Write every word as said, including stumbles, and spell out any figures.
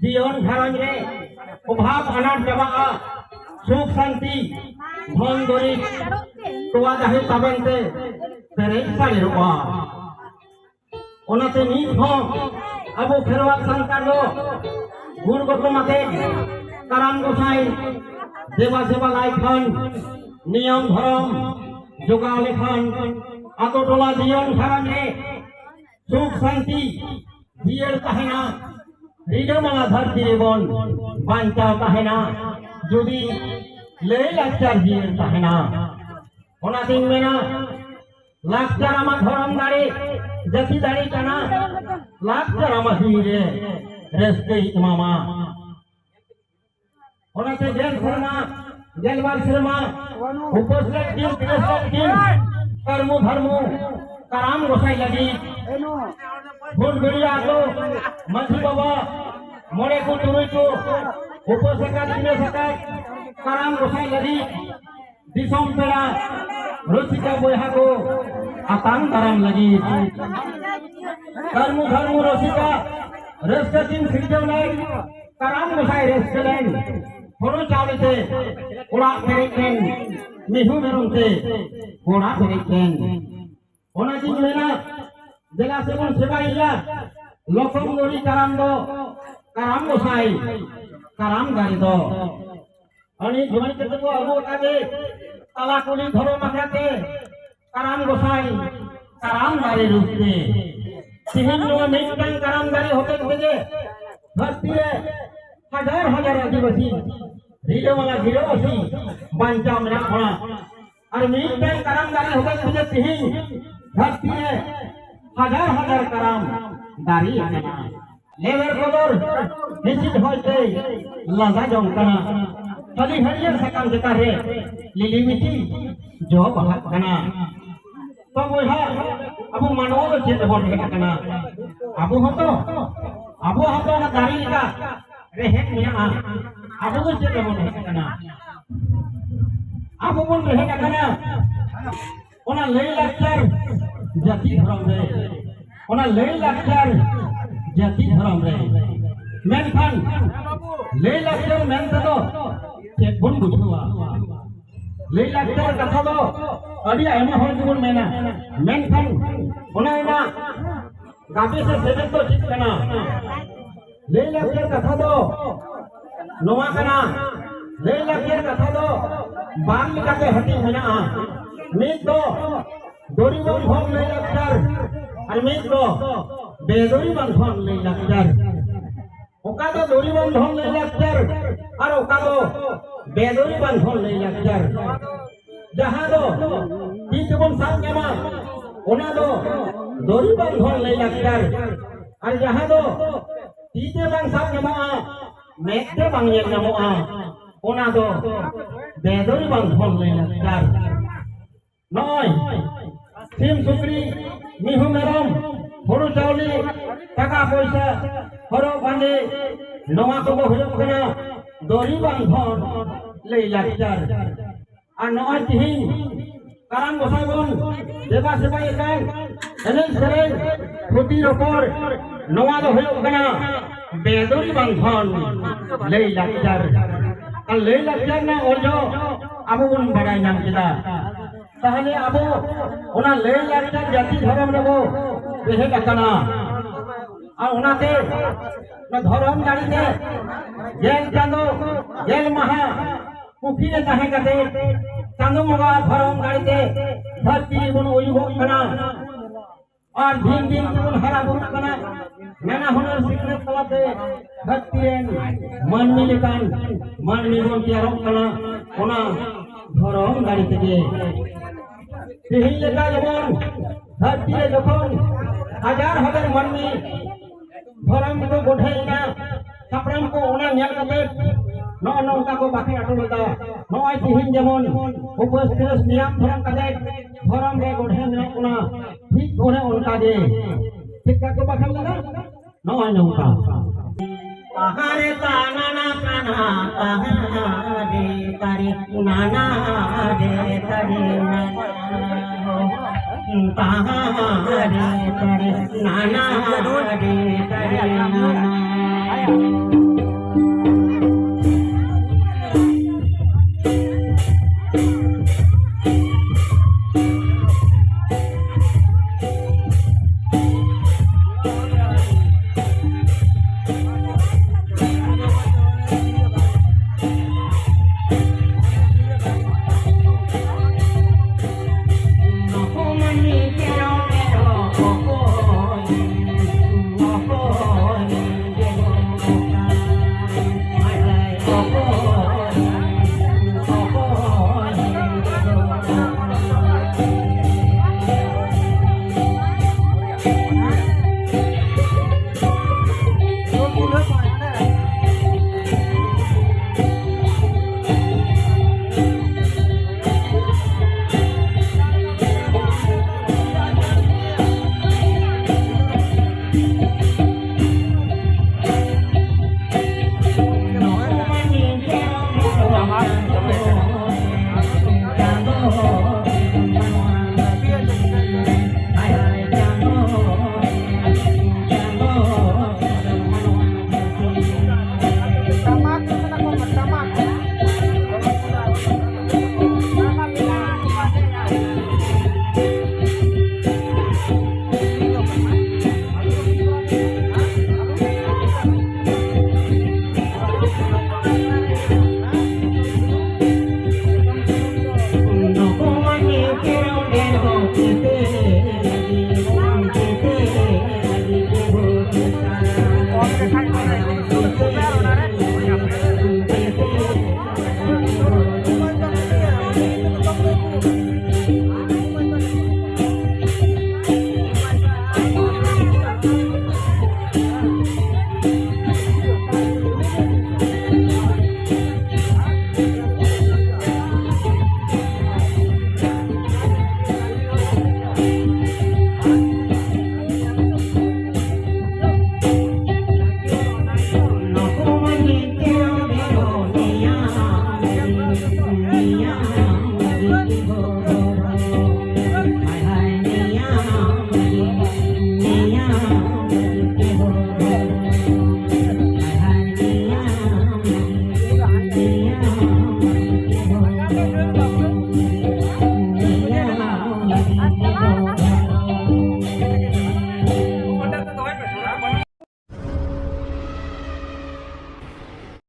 ᱡᱤᱭᱚᱱ ᱜᱷᱟᱨᱚᱸᱡᱽ ᱨᱮ ᱚᱵᱷᱟᱵ ᱟᱱᱟᱴ ᱪᱟᱵᱟᱜᱼᱟ, ᱥᱩᱠ ᱥᱟᱱᱛᱤ, ᱫᱷᱚᱱ ᱫᱩᱨᱤᱵ, ᱛᱚᱣᱟ ᱫᱟᱦᱮ ᱛᱟᱵᱮᱱ ᱛᱮ ᱯᱮᱨᱮᱡ ᱥᱟᱲᱮᱨᱚᱜᱼᱟ᱾ ᱚᱱᱟᱛᱮ ᱱᱤᱛ ᱦᱚᱸ ᱟᱵᱚ ᱠᱷᱮᱨᱣᱟᱞ ᱥᱟᱱᱛᱟᱲ ᱫᱚ ᱜᱩᱨ ᱜᱚᱛᱚᱢ ᱟᱛᱮ ᱠᱟᱨᱟᱢ ᱜᱚᱸᱥᱟᱭ ᱫᱮᱵᱟ ᱥᱮᱵᱟ ᱞᱟᱭ ᱠᱷᱟᱱ, ᱱᱤᱭᱚᱢ ᱫᱷᱚᱨᱚᱢ ᱡᱚᱜᱟᱣ ᱞᱮᱠᱷᱟᱱ, ᱟᱛᱳ ᱴᱚᱞᱟ ᱡᱤᱭᱚᱱ ᱜᱷᱟᱨᱚᱸᱡᱽ ᱨᱮ ᱥᱩᱠ ᱥᱟᱱᱛᱤ ᱡᱤᱭᱟᱹᱲ ᱛᱟᱦᱮᱱᱟ, ᱨᱤᱞᱟᱹᱢᱟᱞᱟ ᱫᱷᱟᱹᱨᱛᱤ ᱨᱮᱵᱚᱱ ᱵᱟᱧᱪᱟᱣ ᱛᱟᱦᱮᱱᱟ, ᱡᱩᱫᱤ ᱞᱟᱹᱭ ᱞᱟᱠᱪᱟᱨ ᱡᱤᱭᱟᱹᱲ ᱛᱟᱦᱮᱱᱟ᱾ ᱚᱱᱟᱛᱤᱧ ᱢᱮᱱᱟ, ᱞᱟᱠᱪᱟᱨ ᱟᱢᱟᱜ ᱫᱷᱚᱨᱚᱢ ᱫᱟᱲᱮ, ᱡᱟᱹᱛᱤ ᱫᱟᱲᱮ ᱠᱟᱱᱟ, ᱞᱟᱠᱪᱟᱨ ᱟᱢᱟᱜ ᱡᱤᱣᱤ ᱨᱮ ᱨᱟᱹᱥᱠᱟᱹᱭ ᱮᱢᱟᱢᱟ᱾ ᱚᱱᱟᱛᱮ ᱜᱮᱞ ᱥᱮᱨᱢᱟ, ᱜᱮᱞᱵᱟᱨ ᱥᱮᱨᱢᱟ ᱩᱯᱟᱹᱥ ᱞᱮᱫ ᱠᱤᱱ, ᱛᱤᱨᱟᱹᱥ ᱞᱮᱫ ᱠᱤᱱ, ᱠᱟᱹᱨᱢᱩ ᱫᱷᱟᱨᱢᱩ ᱠᱟᱨᱟᱢ ᱜᱚᱸᱥᱟᱭ ᱞᱟᱹᱜᱤᱫ ᱵᱷᱩᱴᱜᱟᱹᱲᱤᱭᱟᱹ ᱟᱛᱳ ᱢᱟᱹᱡᱷᱤ ᱵᱟᱵᱟ, ᱢᱚᱬᱮ ᱠᱚ ᱛᱩᱨᱩᱭ ᱠᱚ ᱩᱯᱟᱹᱥ ᱟᱠᱟᱫ, ᱛᱤᱨᱟᱹᱥ ᱟᱠᱟᱫ ᱠᱟᱨᱟᱢ ᱜᱚᱸᱥᱟᱭ ᱞᱟᱹᱜᱤᱫ ᱫᱤᱥᱚᱢ ᱯᱮᱲᱟ ᱨᱩᱥᱤᱠᱟ ᱵᱚᱭᱦᱟ ᱠᱚ ᱟᱛᱟᱝ ᱫᱟᱨᱟᱢ ᱞᱟᱹᱜᱤᱫ᱾ ᱠᱟᱹᱨᱢᱩ ᱫᱷᱟᱨᱢᱩ ᱨᱩᱥᱤᱠᱟ ᱨᱟᱹᱥᱠᱟᱹ ᱠᱤᱱ ᱥᱤᱨᱡᱟᱹᱣ ᱞᱮᱱ, ᱠᱟᱨᱟᱢ ᱜᱚᱸᱥᱟᱭ ᱨᱟᱹᱥᱠᱟᱹ ᱞᱮᱱ, ᱦᱳᱲᱳ ᱪᱟᱣᱞᱮ ᱛᱮ ᱚᱲᱟᱜ ᱯᱮᱨᱮᱡ ᱞᱮᱱ, ᱢᱤᱦᱩ ᱢᱮᱨᱚᱢ ᱛᱮ ᱜᱚᱲᱟ ᱯᱮᱨᱮᱡ ᱞᱮᱱ᱾ ᱚᱱᱟ ᱜᱤᱧ ᱢᱮᱱᱟ, ᱫᱮᱞᱟ ᱥᱮᱵᱚᱱ ᱥᱮᱵᱟᱭᱮᱭᱟ ᱞᱚᱠᱷᱚᱱ ᱜᱚᱨᱤ ᱠᱟᱨᱟᱢ ᱫᱚ, ᱠᱟᱨᱟᱢ ᱜᱚᱸᱥᱟᱭ, ᱠᱟᱨᱟᱢ ᱫᱟᱨᱮ ᱫᱚ᱾ ᱩᱱᱤ ᱡᱩᱢᱤ ᱠᱟᱛᱮ ᱠᱚ ᱟᱹᱜᱩ ᱟᱠᱟᱫᱮ ᱛᱟᱞᱟ ᱠᱩᱞᱦᱤ ᱫᱷᱚᱨᱚᱢ ᱟᱠᱷᱲᱟ ᱛᱮ, ᱠᱟᱨᱟᱢ ᱜᱚᱸᱥᱟᱭ, ᱠᱟᱨᱟᱢ ᱫᱟᱨᱮ ᱨᱩᱯ ᱛᱮ᱾ ᱛᱮᱦᱮᱧ ᱱᱚᱣᱟ ᱢᱤᱫᱴᱟᱝ ᱠᱟᱨᱟᱢ ᱫᱟᱨᱮ ᱦᱚᱛᱮᱡ ᱛᱮᱜᱮ ᱫᱷᱟᱹᱨᱛᱤ ᱨᱮ ᱦᱟᱡᱟᱨ ᱦᱟᱡᱟᱨ ᱟᱹᱫᱤᱵᱟᱹᱥᱤ, ᱨᱤᱞᱟᱹᱢᱟᱞᱟ ᱜᱤᱨᱟᱹᱵᱟᱹᱥᱤ ᱵᱟᱧᱪᱟᱣ ᱢᱮᱱᱟᱜ ᱵᱚᱱᱟ᱾ ᱟᱨ ᱢᱤᱫᱴᱟᱝ ᱠᱟᱨᱟᱢ ᱫᱟᱨᱮ ᱦᱚᱛᱮᱡ ᱛᱮᱜᱮ ᱛᱮᱦᱮᱧ ᱫᱷᱟᱹᱨᱛᱤ ᱨᱮ ᱦᱟᱡᱟᱨ ᱦᱟᱡᱟᱨ ᱠᱟᱨᱟᱢ ᱫᱟᱨᱮ ᱟᱠᱟᱱᱟ᱾ ᱞᱮᱣᱮᱨ ᱠᱚᱫᱚᱨ ᱦᱤᱸᱥᱤᱫ ᱦᱚᱭ ᱛᱮ ᱞᱟᱸᱫᱟ ᱡᱚᱝ ᱠᱟᱱᱟ᱾ ᱠᱷᱟᱹᱞᱤ ᱦᱟᱹᱨᱭᱟᱹᱲ ᱥᱟᱠᱟᱢ ᱪᱮᱛᱟᱱ ᱨᱮ ᱞᱤᱞᱤ ᱵᱤᱴᱤ ᱡᱚ ᱵᱟᱦᱟᱜ ᱠᱟᱱᱟ᱾ ᱛᱚ ᱵᱚᱭᱦᱟ, ᱟᱵᱚ ᱢᱟᱱᱣᱟ ᱫᱚ ᱪᱮᱫ ᱵᱚᱱ ᱦᱮᱡ ᱟᱠᱟᱱᱟ? ᱟᱵᱚ ᱦᱚᱸᱛᱚ, ᱟᱵᱚ ᱦᱚᱸᱛᱚ ᱚᱱᱟ ᱫᱟᱨᱮ ᱞᱮᱠᱟ ᱨᱮᱦᱮᱫ ᱢᱮᱱᱟᱜᱼᱟ᱾ ᱟᱵᱚ ᱫᱚ ᱪᱮᱫ ᱵᱚᱱ ᱦᱮᱡ ᱟᱠᱟᱱᱟ? ᱟᱵᱚ ᱵᱚᱱ ᱨᱮᱦᱮᱫ ᱟᱠᱟᱱᱟ ᱚᱱᱟ ᱞᱟᱹᱭ ᱞᱟᱠᱪᱟᱨ ᱡᱟᱹᱛᱤ ᱫᱷᱚᱨᱚᱢ ᱨᱮ, ᱚᱱᱟ ᱞᱟᱹᱭ ᱞᱟᱠᱪᱟᱨ ᱡᱟᱹᱛᱤ ᱫᱷᱚᱨᱚᱢ ᱨᱮ᱾ ᱢᱮᱱᱠᱷᱟᱱ ᱞᱟᱹᱭ ᱞᱟᱠᱪᱟᱨ ᱢᱮᱱ ᱛᱮᱫᱚ ᱪᱮᱫ ᱵᱚᱱ ᱵᱩᱡᱷᱟᱹᱣᱟ? ᱞᱟᱹᱭ ᱞᱟᱠᱪᱟᱨ ᱠᱟᱛᱷᱟ ᱫᱚ ᱟᱹᱰᱤ ᱟᱭᱢᱟ ᱦᱚᱲ ᱜᱮᱵᱚᱱ ᱢᱮᱱᱟ, ᱢᱮᱱᱠᱷᱟᱱ ᱚᱱᱟ ᱨᱮᱱᱟᱜ ᱜᱟᱵᱮ ᱥᱮ ᱥᱮᱵᱮᱫ ᱫᱚ ᱪᱮᱫ ᱠᱟᱱᱟ? ᱞᱟᱹᱭ ᱞᱟᱠᱪᱟᱨ ᱠᱟᱛᱷᱟ ᱫᱚ ᱱᱚᱣᱟ ᱠᱟᱱᱟ, ᱞᱟᱹᱭ ᱞᱟᱠᱪᱟᱨ ᱠᱟᱛᱷᱟ ᱫᱚ ᱵᱟᱨ ᱞᱮᱠᱟᱛᱮ ᱦᱟᱹᱴᱤᱧ ᱢᱮᱱᱟᱜᱼᱟ᱾ ᱢᱤᱫ ᱫᱚ ᱫᱚᱨᱤᱵᱟᱱ ᱫᱷᱚᱱ ᱞᱟᱹᱭ ᱞᱟᱠᱪᱟᱨ ᱟᱨ ᱢᱤᱫ ᱫᱚ ᱵᱮᱫᱚᱨᱤᱵᱟᱱ ᱫᱷᱚᱱ ᱞᱟᱹᱭ ᱞᱟᱠᱪᱟᱨ᱾ ᱚᱠᱟ ᱫᱚ ᱫᱚᱨᱤᱵᱟᱱ ᱫᱷᱚᱱ ᱞᱟᱹᱭ ᱞᱟᱠᱪᱟᱨ ᱟᱨ ᱚᱠᱟ ᱫᱚ ᱵᱮᱫᱚᱨᱤᱵᱟᱱ ᱫᱷᱚᱱ ᱞᱟᱹᱭ ᱞᱟᱠᱪᱟᱨ᱾ ᱡᱟᱦᱟᱸ ᱫᱚ ᱛᱤ ᱛᱮᱵᱚᱱ ᱥᱟᱵ ᱧᱟᱢᱟ, ᱚᱱᱟ ᱫᱚ ᱫᱚᱨᱤᱵᱟᱱ ᱫᱷᱚᱱ ᱞᱟᱹᱭ ᱞᱟᱠᱪᱟᱨ᱾ ᱟᱨ ᱡᱟᱦᱟᱸ ᱫᱚ ᱛᱤ ᱛᱮ ᱵᱟᱝ ᱥᱟᱵ ᱧᱟᱢᱚᱜᱼᱟ, ᱢᱮᱫ ᱛᱮ ᱵᱟᱝ ᱧᱮᱞ ᱧᱟᱢᱚᱜᱼᱟ, ᱚᱱᱟ ᱫᱚ ᱵᱮᱫᱚᱨᱤᱵᱟᱱ ᱫᱷᱚᱱ ᱞᱟᱹᱭ ᱞᱟᱠᱪᱟᱨ᱾ ᱱᱚᱜᱼᱚᱭ ᱥᱤᱢ ᱥᱩᱠᱨᱤ, ᱢᱤᱦᱩ ᱢᱮᱨᱚᱢ, ᱦᱩᱲᱩ ᱪᱟᱣᱞᱮ, ᱴᱟᱠᱟ ᱯᱚᱭᱥᱟ, ᱦᱚᱨᱚᱜ ᱵᱟᱸᱫᱮ, ᱱᱚᱣᱟ ᱠᱚᱫᱚ ᱦᱩᱭᱩᱜ ᱠᱟᱱᱟ ᱫᱚᱨᱤᱵᱟᱱ ᱫᱷᱚᱱ ᱞᱟᱹᱭ ᱞᱟᱠᱪᱟᱨ᱾ ᱟᱨ ᱱᱚᱜᱼᱚᱭ ᱛᱤᱦᱤᱧ ᱠᱟᱨᱟᱢ ᱜᱚᱸᱥᱟᱭ ᱵᱚᱱ ᱫᱮᱵᱟ ᱥᱮᱵᱟᱭᱮ ᱠᱟᱱ, ᱮᱱᱮᱡ ᱥᱮᱨᱮᱧ, ᱛᱷᱩᱛᱤ ᱨᱚᱯᱚᱲ, ᱱᱚᱣᱟ ᱫᱚ ᱦᱩᱭᱩᱜ ᱠᱟᱱᱟ ᱵᱮᱫᱚᱨᱤᱵᱟᱱ ᱫᱷᱚᱱ ᱞᱟᱹᱭ ᱞᱟᱠᱪᱟᱨ᱾ ᱟᱨ ᱞᱟᱹᱭ ᱞᱟᱠᱪᱟᱨ ᱨᱮᱱᱟᱜ ᱚᱨᱡᱚ ᱟᱵᱚ ᱵᱚᱱ ᱵᱟᱲᱟᱭ ᱧᱟᱢ ᱠᱮᱫᱟ᱾ ᱛᱟᱦᱞᱮ ᱟᱵᱚ ᱚᱱᱟ ᱞᱟᱹᱭ ᱞᱟᱠᱪᱟᱨ ᱡᱟᱹᱛᱤ ᱫᱷᱚᱨᱚᱢ ᱨᱮᱵᱚ ᱵᱮᱦᱮᱫ ᱟᱠᱟᱱᱟ᱾ ᱟᱨ ᱚᱱᱟᱛᱮ ᱚᱱᱟ ᱫᱷᱚᱨᱚᱢ ᱜᱟᱲᱤ ᱛᱮ ᱜᱮᱞ ᱪᱟᱸᱫᱚ, ᱜᱮᱞ ᱢᱟᱦᱟ ᱠᱩᱠᱷᱤ ᱨᱮ ᱛᱟᱦᱮᱸ ᱠᱟᱛᱮ ᱪᱟᱸᱫᱚ ᱵᱚᱸᱜᱟ ᱫᱷᱚᱨᱚᱢ ᱜᱟᱲᱤ ᱛᱮ ᱫᱷᱟᱹᱨᱛᱤ ᱨᱮᱵᱚᱱ ᱩᱭᱩᱜᱚᱜ ᱠᱟᱱᱟ᱾ ᱟᱨ ᱫᱤᱱ ᱫᱤᱱ ᱛᱮᱵᱚᱱ ᱦᱟᱨᱟ ᱵᱩᱨᱩᱜ ᱠᱟᱱᱟ᱾ ᱱᱟᱱᱟ ᱦᱩᱱᱟᱹᱨ ᱥᱤᱠᱷᱱᱟᱹᱛ ᱛᱟᱞᱟᱛᱮ ᱫᱷᱟᱹᱨᱛᱤ ᱨᱮᱱ ᱢᱟᱹᱱᱢᱤ ᱞᱮᱠᱟᱱ ᱢᱟᱹᱱᱢᱤ ᱵᱚᱱ ᱛᱮᱭᱟᱨᱚᱜ ᱠᱟᱱᱟ᱾ ᱚᱱᱟ ᱫᱷᱚᱨᱚᱢ ᱫᱟᱲᱮ ᱛᱮᱜᱮ ᱛᱮᱦᱮᱧ ᱞᱮᱠᱟ ᱡᱮᱢᱚᱱ ᱫᱷᱟᱹᱨᱛᱤ ᱨᱮ ᱡᱚᱠᱷᱚᱱ ᱦᱟᱡᱟᱨ ᱦᱟᱡᱟᱨ ᱢᱟᱹᱱᱢᱤ ᱫᱷᱚᱨᱚᱢ ᱠᱚ ᱵᱚᱰᱷᱮ ᱮᱱᱟ, ᱦᱟᱯᱲᱟᱢ ᱠᱚ ᱚᱱᱟ ᱧᱮᱞ ᱠᱟᱛᱮ ᱱᱚᱜᱼᱚ ᱱᱚᱝᱠᱟ ᱠᱚ ᱵᱟᱠᱷᱮᱲ ᱦᱚᱴᱚ ᱞᱮᱫᱟ᱾ ᱱᱚᱜᱼᱚᱭ ᱛᱮᱦᱮᱧ ᱡᱮᱢᱚᱱ ᱩᱯᱟᱹᱥ ᱛᱤᱨᱟᱹᱥ ᱱᱤᱭᱟᱢ ᱫᱷᱚᱨᱚᱢ ᱠᱟᱛᱮ ᱫᱷᱚᱨᱚᱢ ᱨᱮ ᱵᱚᱰᱷᱮ ᱢᱮᱱᱟᱜ ᱵᱚᱱᱟ, ᱴᱷᱤᱠ ᱚᱱᱮ ᱚᱱᱠᱟ ᱜᱮ᱾ ᱪᱮᱫ ᱞᱮᱠᱟ ᱠᱚ ᱵᱟᱠᱷᱮᱲ ᱞᱮᱫᱟ? ᱱᱚᱜᱼᱚᱭ ᱱᱚᱝᱠᱟ᱾ ᱟᱦᱟᱨᱮ ᱛᱟᱱᱟᱱᱟ ᱠᱟᱱᱟ, ᱟᱦᱟᱨᱮ ᱛᱟᱨᱮ ᱱᱟᱱᱟ ᱨᱮ ᱛᱟᱨᱮ ᱱᱟᱱᱟ᱾ ᱛᱟᱦᱟᱨᱮ ᱛᱟᱨᱮ ᱱᱟᱱᱟ ᱨᱮ ᱛᱟᱨᱮ ᱱᱟᱱᱟ᱾